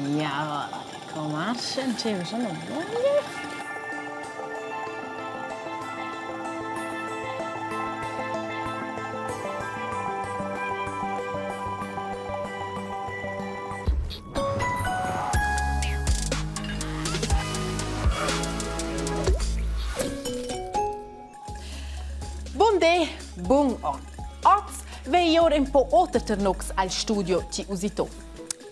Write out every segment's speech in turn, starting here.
Ja, comasce, diceva sono buone. Bun di, bun on. Oz vei or un po oter ternox al studio ci usito.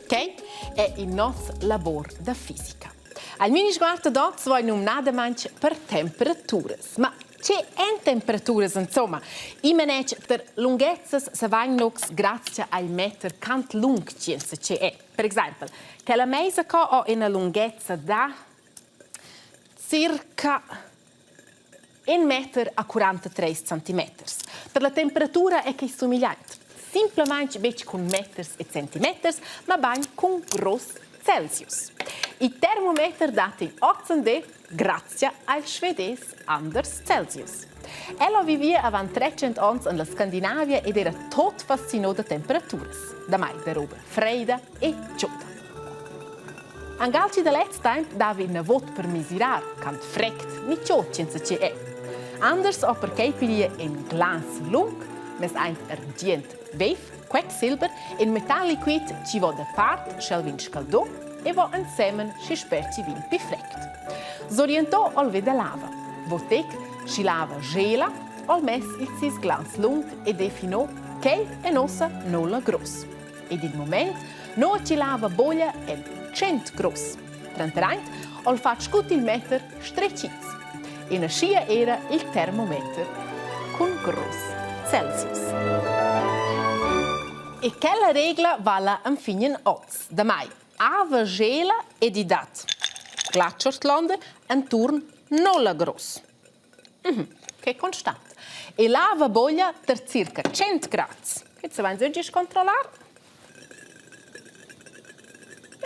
Quai è il nos labor da fisica. Al mini sguardo d'oz voi numnadamaing per temperaturas. Ma che èn temperaturas insomma? I manetsch per lunghezzas se vain nox grazia al meter cant lung scienza che è. Per exempel, che la meisa co ho ina lunghezza da circa in meter a 43 centimeters. Per la temperatura è quai sumegliant. Simplamain betg cun meters e centimeters, mabain cun gross Celsius. Il termometer dat in ozendi grazia al svedés Anders Celsius. El ha vivì avant 300 onns en la Scandinavia ed era tot fascinò da temperaturas, damai da roba freida e chauda. Angal da lez temp dava ina vot per mesirar quant frect ni chaud ch'ins è. Anders ha perquai piglia in glas lung, mess aint argient vev, quecksilber, in metal liquid chi vo da part sch'el vegn scaldò e vo ensemen schi spert chi vegn pi frect. S'orientò al ve da lava. Votec, schi lava gela, al mess il sis glas lung e definò quel è nossa nolla gross. Ed il mument nua chi lava boglia el tschent gross. Tranteraint ho'l fat scut il meter stretschits. E naschia era il termometer cun gross Celsius. E quella regla vala enfin oz. Damai ava gela ed i dat glatschortlander enturn nolla gross. Che constat. E lava boglia ter circa 100 grads. Jetzt vain gist controllar.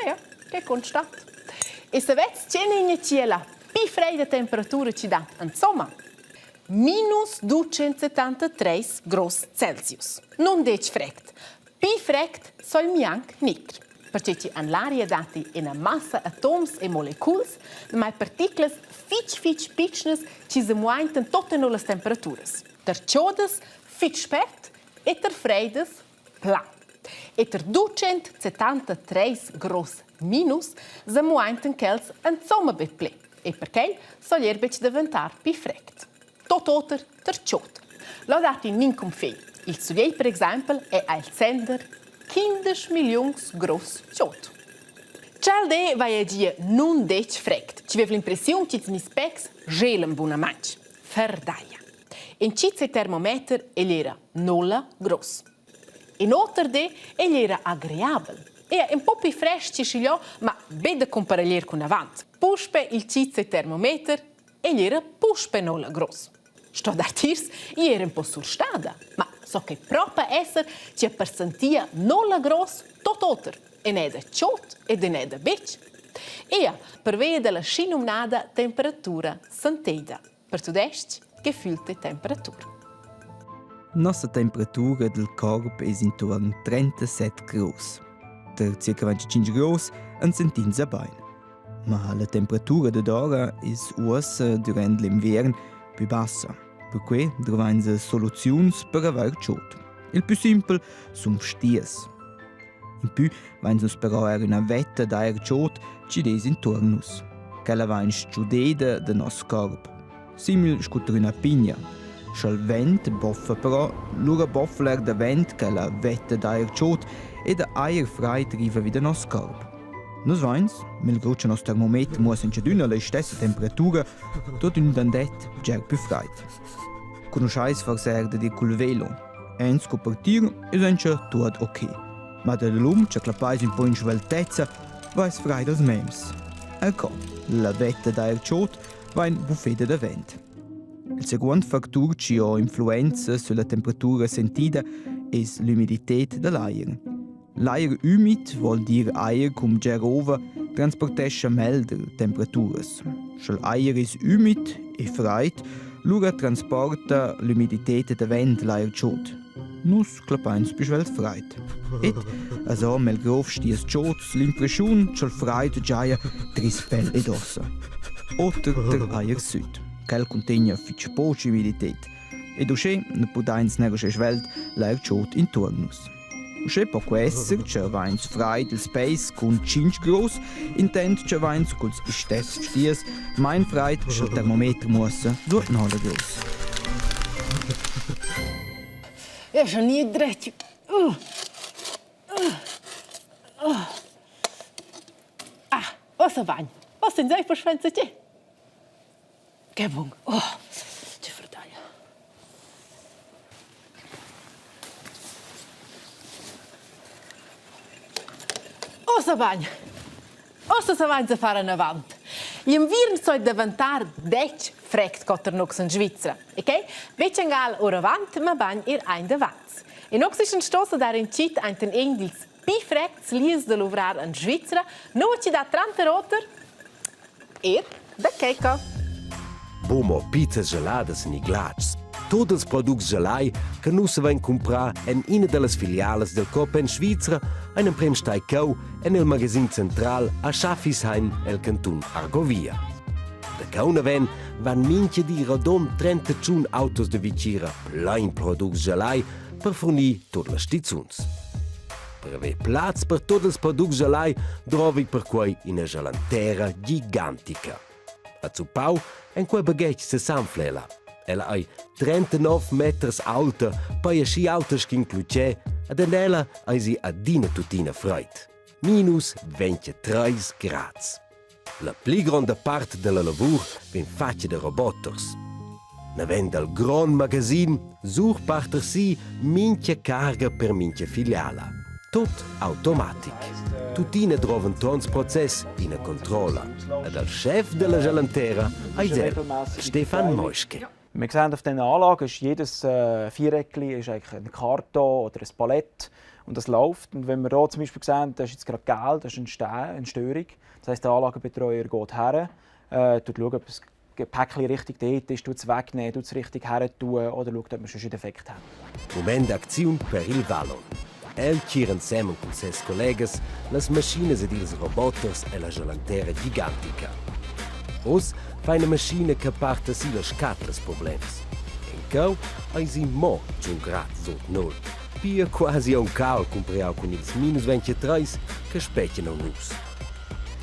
Ja, che constat. E se vez tgenigna chi la pi freida temperatura ci dat insomma minus 273 gross Celsius. Nun detg frect. Pi frect soll mianc nicr. Perche chi en l'aria datti ina massa atoms e moleculs, mai particlas fitg fitg pitschnas chi se muaintan tot tenor las temperaturas. Ter chodas fitg spert e ter freidas plan. E ter 273 gross minus se muaintan quels insomma be ple. E perquei soll er betg daventar pi frect. Tot oter ter chod. Là datti nin cunfin. Il sulegl, per exempel, è al center 15 milliuns gross chod. Tschel di vai a gia nundetg frect. Ci vev l'impressiun ch'ils mis pecs gelan bunamain. Ferdaia. In ciz e termometer egl era nulla gross. In oter di egl era agreabel. Era un po pli frestg che schigliò, ma be da cumpareglier cun avant. Puspe il ciz e termometer Egl era puspe nulla gross. Sto dar tiers, i era un po surstada, ma so che propa esser che persentia nulla gross tot oter, en è da chod ed en è da betg. Ea, pervia della schinumnada temperatura sentida. Per tudestg gefühlte Temperatur. Nossa temperatura del corp es intuorn 37 graus. Der circa 25 graus ans sentinsa bain. Ma la temperatura dadora es uossa dürant l'inviern plü bassa. Perquai drovainsa soluziuns per avair chod. Il plü simpel sun vstias. Impü vains nus però eir üna vetta d'aer chod chi'd es intuorn nus. Quella vain sgiudeda da nos corp, simil scu tar üna pigna. Scha'l vent boffa però, lura boff'l eir davent quella vetta d'aer chod e da aer fraid riva vi da nos corp. Nus vains, melgrô cha nos termometer muossa in tschadüna la istessa temperatura, tuot ün dandet bger pü fraid. Cugnuschais forsa eir dad ir cul velo. Aint sco partir es auncha tuot ok. Ma da dalum cha clappais ün po in sveltezza, vais fraid als mems. Ecco, la vetta d'aer chod vain buffeda davent. Il seguond factur chi ho influenza sulla temperatura sentida es l'ümidited da l'ajer. L'ajer ümid vuol dir ajer cun bger ova transportescha melder temperaturas. Scha'l ajer es ümid e fraid, lura transporta l'ümidited davent l'ajer chod. Nus clapains pü svelt fraid. Ed as ho melgrov stias chods l'impreschiun cha'l fraid giaja tris pel ed ossa. Oter der ajer süd. Quel cuntegna fich poch umidited. Ed uschè nu pudains neir uschè svelt l'ajer chod intuorn nus. Uschè po que esser cha vains fraid ils peis cun tschinch graus, intant cha vains culs istess vstieus main fraid scha'l termometer muossa suot nove graus. Ja schon nie dretg. Ah, ussa vagn. Ussa ins ei puspei ti. Che bun. Oh, che ferdaglia. Ussa vagn. Ussa savainsa far anavant. Gl'inviern soi daventar detg frect coter nus en Svizra. E quei betg angal oravant, mabain er ein davants. E nus eschan stos a dar in tschit ainten egn dils pi frects lies da luvrar en Svizra, nua chi dat tranter oter er da Keiko. Bumo pizzas geladas ni glatschs. Tut ils products gelai che nus havein cumprar en ina dallas filialas del Coop en Svizra ein emprem stai cheu en il magasin central a Schaffisheim el cantun Argovia. Da cheu naven van mintga di radund 31 autos de vitgira plein products gelai per furnir tut las stizuns. Per haver plaz per tut ils products gelai drovi perquei ina gelantera gigantica. A zuppau en quei baghetg sesanfla ella. Ella ei 39 meters aulta, poi aschi aulta sc'in clutger, ed en ella eisi adina tuttina freid. Minus 23 grads. La pli gronda part dalla lavur vegn fatga da roboters. Naven dal grond magasin surparter si mintga carga per mintga filiala. Tut automatic. Tuttina drovan tons process ina controlla. Ed al schef della Gelantera eis el, Stefan Meuschke. Wir sehen auf diesen Anlagen ist jedes Viereckli ist eigentlich ein Karton oder ein Palett und das läuft. Und wenn wir hier zum Beispiel sehen, das ist jetzt gerade gel, das ist eine Störung. Das heisst, der Anlagenbetreuer geht her, schaut, ob das Päckchen richtig dort ist, tut es wegnehmen, tut es richtig her tun oder schaut, ob wir schon einen Defekt haben. Moment d'acziun per il Vallon. El tgira ensemen cun ses collegas las maschinas ed ils roboters ella gialantera gigantica. Oz fa ina maschina che parta si las scatlas problems. En cheu eisi mo giun grad sut null. Pia quasi aunc cal cumpriau cun ils minus 23 che spetgan aunc nus.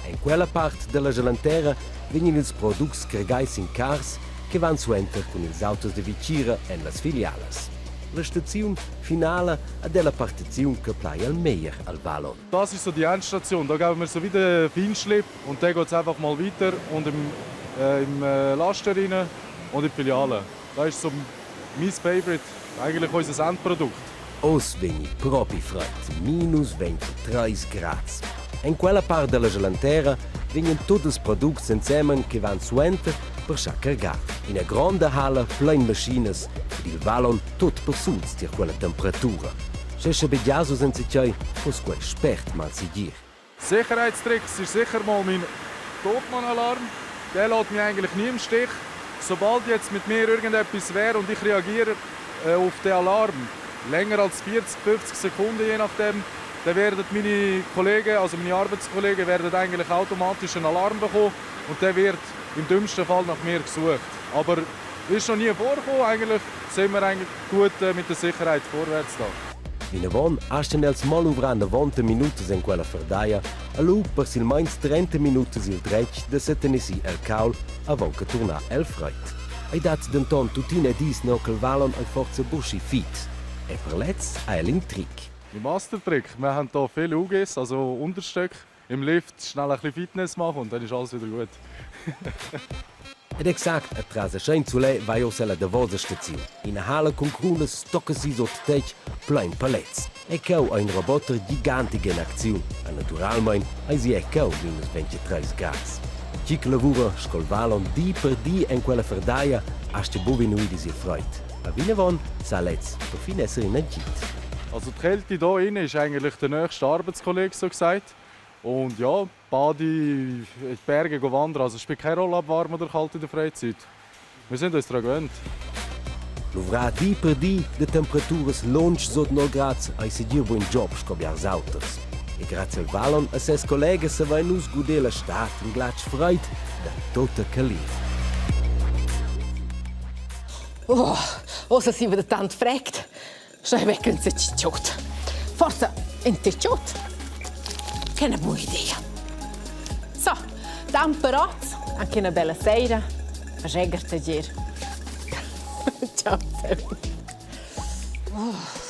En quella part dalla gialantera vegnan ils products cargai sin cars che van suenter cun ils autos da vitgira en las filialas. La staziun finala ad è la partiziun che plai al meglier al Valon. Das ist so die Endstation. Da geben wir so wie den Feinschliff und dann geht es einfach mal weiter und im, im Laster rein und in die Filiale. Das ist so mein Favorite, eigentlich unser Endprodukt. Oz vegni propi freid, minus 23 grads. En quella part dalla gelantera vegnan tut ils products ensemen che van suenter per schar cargar. Ina gronda halla plein maschinas ed il vallon tut persuls tier quella temperatura. Sche schabegiass uss enzatgei, fuss quei spert malsegir. Sicherheitstricks ist sicher mal mein Totmann-Alarm. Der lässt mich eigentlich nie im Stich. Sobald jetzt mit mir irgendetwas wäre und ich reagiere auf den Alarm, länger als 40, 50 Sekunden je nachdem, dann werden meine Kollegen, also meine Arbeitskollegen, werden eigentlich automatisch einen Alarm bekommen und der wird im dümmsten Fall nach mir gesucht. Aber ist noch nie vorgekommen, eigentlich sind wir eigentlich gut mit der Sicherheit vorwärts da. Vinavon astgan els mo luvrar 90 minutas en quella ferdaia, e lu per silmeins 30 minutas il dretg da setener si el caul avon che turnar el freid. Ei dat denton tuttina dis no ch'el Valon ei forsa buc fit. E per lez ha el in trick. Mein Mastertrick, wir haben hier viele UGs, also Unterstöcke, im Lift schnell ein bisschen Fitness machen und dann ist alles wieder gut. Ed exact atras a Schein Sulè vai ussa la davosa staziun. Ina halla cun crunas tocca si sut tetg plein palets. E cheu ei in roboter gigantic en acziun. E naturalmein eisi è cheu minus 23 grads. Chi che lavura sco'l Valon di per di en quella ferdaia astga buc vegnir il freid. A vinavon sa lez perfin esser in agid. Also die Kälte hier innen ist eigentlich der nächste Arbeitskollege, so gesagt. Und ja, Badi, in die Berge wandern, also es spielt keine Rolle, ob warm oder kalt in der Freizeit. Wir sind uns daran gewöhnt. Luvrar di per di de temperaturas lunsch sut 0 grads ei segir buin job sco biars auters. E grazie al Valon e ses collegas savein nus guder la stad in glatsch freid da tota calira. Oh, ossa si da tant frect. Sche wecken se tschot. Forsa in tschot. Che una buona idea. So, dan per oz, anche una bella sera. Regerta dir. Ciao. Oh.